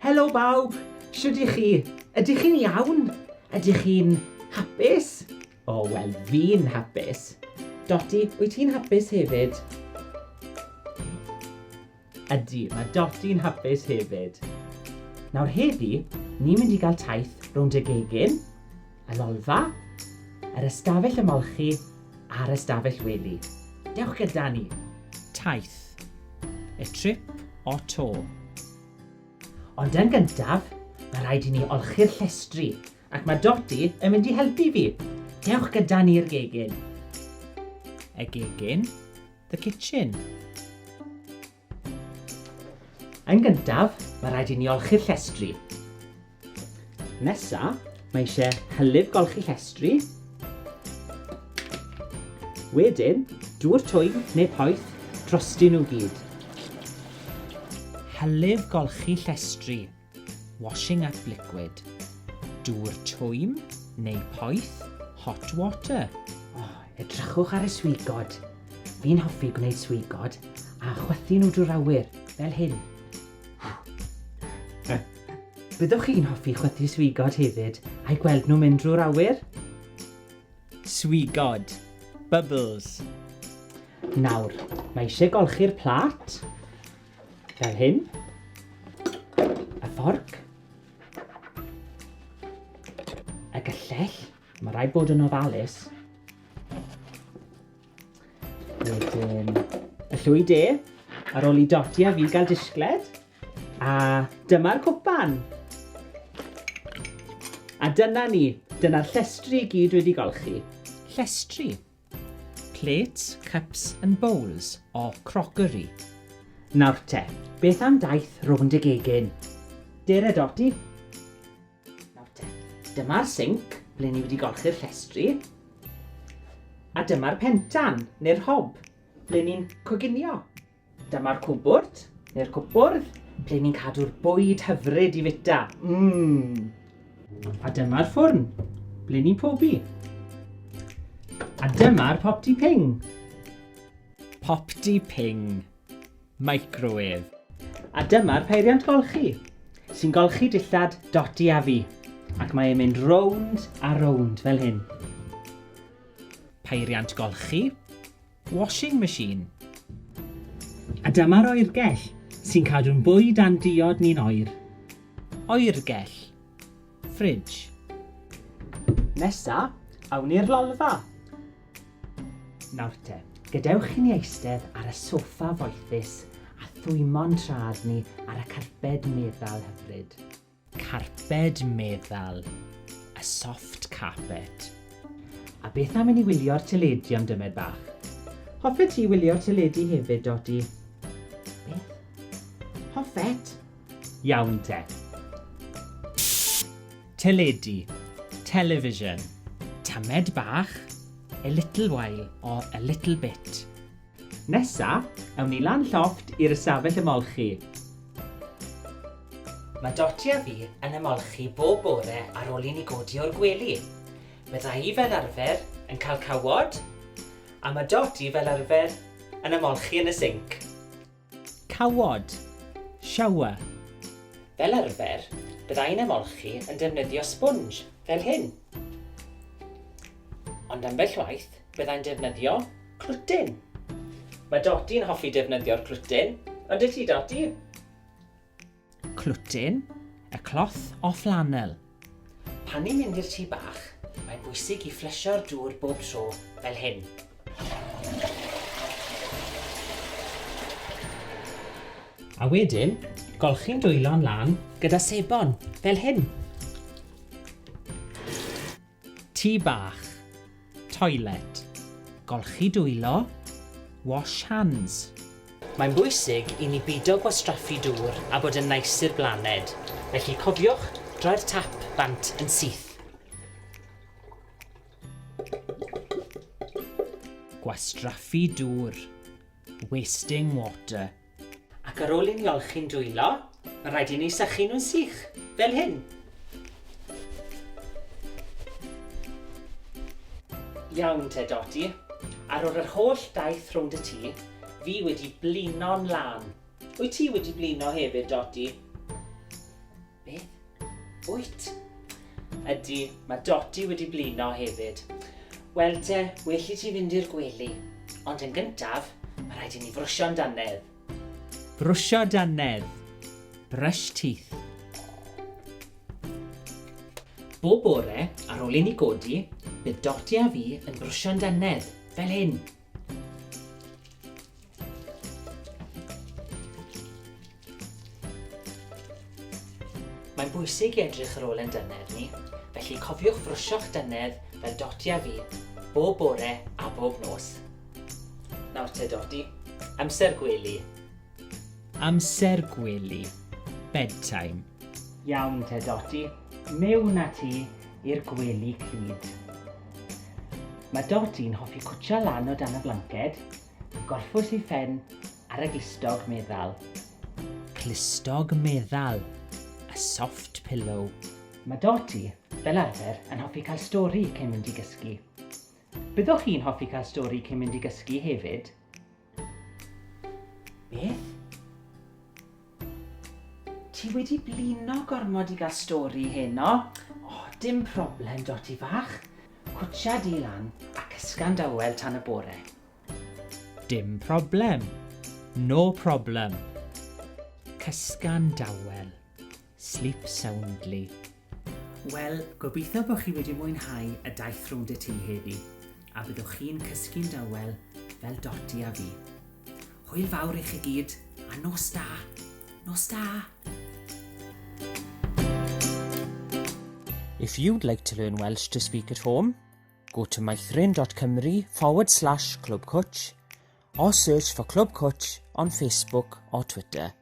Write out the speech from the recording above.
Helo bawb! Shwd ych chi? Ydych chi'n iawn? Ydych chi'n hapus? O, wel, fi'n hapus. Doti, wyt ti'n hapus hefyd? Ydy, mae Doti'n hapus hefyd. Nawr heddi, ni'n mynd i gael taith rownd y gegin, y lolfa, yr ystafell ymolchi a'r ystafell wely. Dewch gyda ni! Taith. A trip or tour. Ond yn gyntaf, mae rhaid i ni olchi'r llestri, ac mae Doti yn mynd i helpu fi. Dewch gyda ni i'r gegin. Y gegin, the kitchen. Yn gyntaf, mae rhaid i ni olchi'r llestri. Nesa, mae eisiau hylif golchi llestri. Wedyn, dŵr twym neu poeth drostyn nhw gyd. Hylif golchi llestri, washing up liquid. Dŵr twym neu poeth, hot water. Oh, edrychwch ar y swigod. Fi'n hoffi gwneud swigod a chwythu nhw drwy'r awyr, fel hyn. Byddwch chi'n hoffi chwythu swigod hefyd a'u gweld nhw'n mynd drwy'r awyr? Swigod. Bubbles. Nawr, mae eisiau golchi'r plat, fel hyn, y fforc, y gyllell, mae rhaid bod yn ofalus, Wedyn, y llwy de, ar ôl i Doti a fi gael disgled. A dyma'r cwpan. A dyna ni, dyna'r llestri i gyd wedi golchi. Llestri. Plates, cups and bowls, or crockery. Nawr te, beth am daith rownd y gegin? Dere, Doti. Nawr te, dyma'r sinc ble ni wedi golchi'r llestri. A dyma'r pentan, neu'r hob, ble ni'n coginio. Dyma'r cwbwrd, neu'r cwpwrdd, ble ni'n cadw'r bwyd hyfryd i fita. Mmm! A dyma'r ffwrn, ble ni'n pobi. A dyma'r popty ping. Popty ping. Microwave. A dyma'r peiriant golchi, sy'n golchi dillad Doti a fi. Ac mae e'n mynd rownd a rownd fel hyn. Peiriant golchi, washing machine. A dyma'r oergell, sy'n cadw'n bwyd a'n diod ni'n oer. Oergell, fridge. Nesa, awn i'r lolfa. Nawr te, gadewch i ni eistedd ar y soffa foethus a thwymo'n traed ni ar y carped meddal hyfryd. Carped meddal, a soft carpet. A beth am i ni wylio'r teledu am dymed bach? Hoffet ti wylio'r teledu hefyd, Doti? Beth? Hoffet? Iawn te. Teledu, television. Tamed bach, a little while or a little bit. Nesa, awn ni lan llofft i'r ystafell ymolchi. Mae Doti a fi yn ymolchi bob bore ar ôl i ni godi o'r gwely. Bydda i fel arfer yn cael cawod, a mae Doti fel arfer yn ymolchi yn y sinc. Cawod. Shower. Fel arfer, byddai'n ymolchi yn defnyddio sbwnj, fel hyn. Ond ambell waith, byddai'n defnyddio clwtyn. Mae Doti'n hoffi defnyddio'r clwtyn, ond wyt ti, Doti? Clwtyn, a cloth or flannel. Pan ni'n mynd i'r tŷ bach, mae'n bwysig i fflysio'r dŵr bob tro, fel hyn. A wedyn, golchi'n dwylo'n lân gyda sebon, fel hyn. Tŷ bach. Toilet. Golchi dwylo. Wash hands. Mae'n bwysig i ni bido gwastraffu dŵr a bod yn neis i'r blaned, felly cofiwch droi'r tap bant yn syth. Gwastraffu dŵr. Wasting water. Ac ar ôl i ni olchi'n dwylo, mae rhaid i ni sychu nhw'n sych, fel hyn. Iawn te, Doti. Ar ôl yr holl daith rownd y tŷ, fi wedi blino'n lân. Wyt ti wedi blino hefyd, Doti? Wyt? Ydy, mae Dotty wedi blino hefyd. Wel te, well i ti fynd i'r gwely. Ond yn gyntaf, mae rhaid i ni frwsio'n dannedd. Brwsio dannedd. Brush teeth. Bob bore, ar ôl i ni godi, bydd Dotty a fi yn brwsio'n dannedd, fel hyn. Mae'n bwysig i edrych ar ôl ein dannedd ni, felly cofiwch frwsio'ch dannedd fel Dotty a fi, bob bore a bob nos. Nawr te, Dotty, amser gwely. Amser gwely. Bedtime. Iawn te, Dotty, mewn â ti i'r gwely clyd. Mae Dotty'n hoffi cwtsio lan o dan y blanced, a gorffwys ei phen ar y glustog meddal. Clustog meddal. A soft pillow. Mae Dotty, fel arfer, yn hoffi cael stori cyn mynd i gysgu. Byddwch chi'n hoffi cael stori cyn mynd i gysgu hefyd? Beth? Ti wedi blino gormod i gael stori heno? O, dim problem, Dotty fach. Cwtsia di lan a cysga'n dawel tan y bore. Dim problem. No problem. Cysga'n dawel. Sleep soundly. Wel, gobeithio bod chi wedi mwynhau y daith rownd y tŷ heddi, a byddwch chi'n cysgu'n dawel fel Dotty a fi. Hwyl fawr i chi gyd, a nos da! Nos da! If you'd like to learn Welsh to speak at home, go to meithrin.cymru/clwbcwtch or search for Clwb Cwtch on Facebook or Twitter.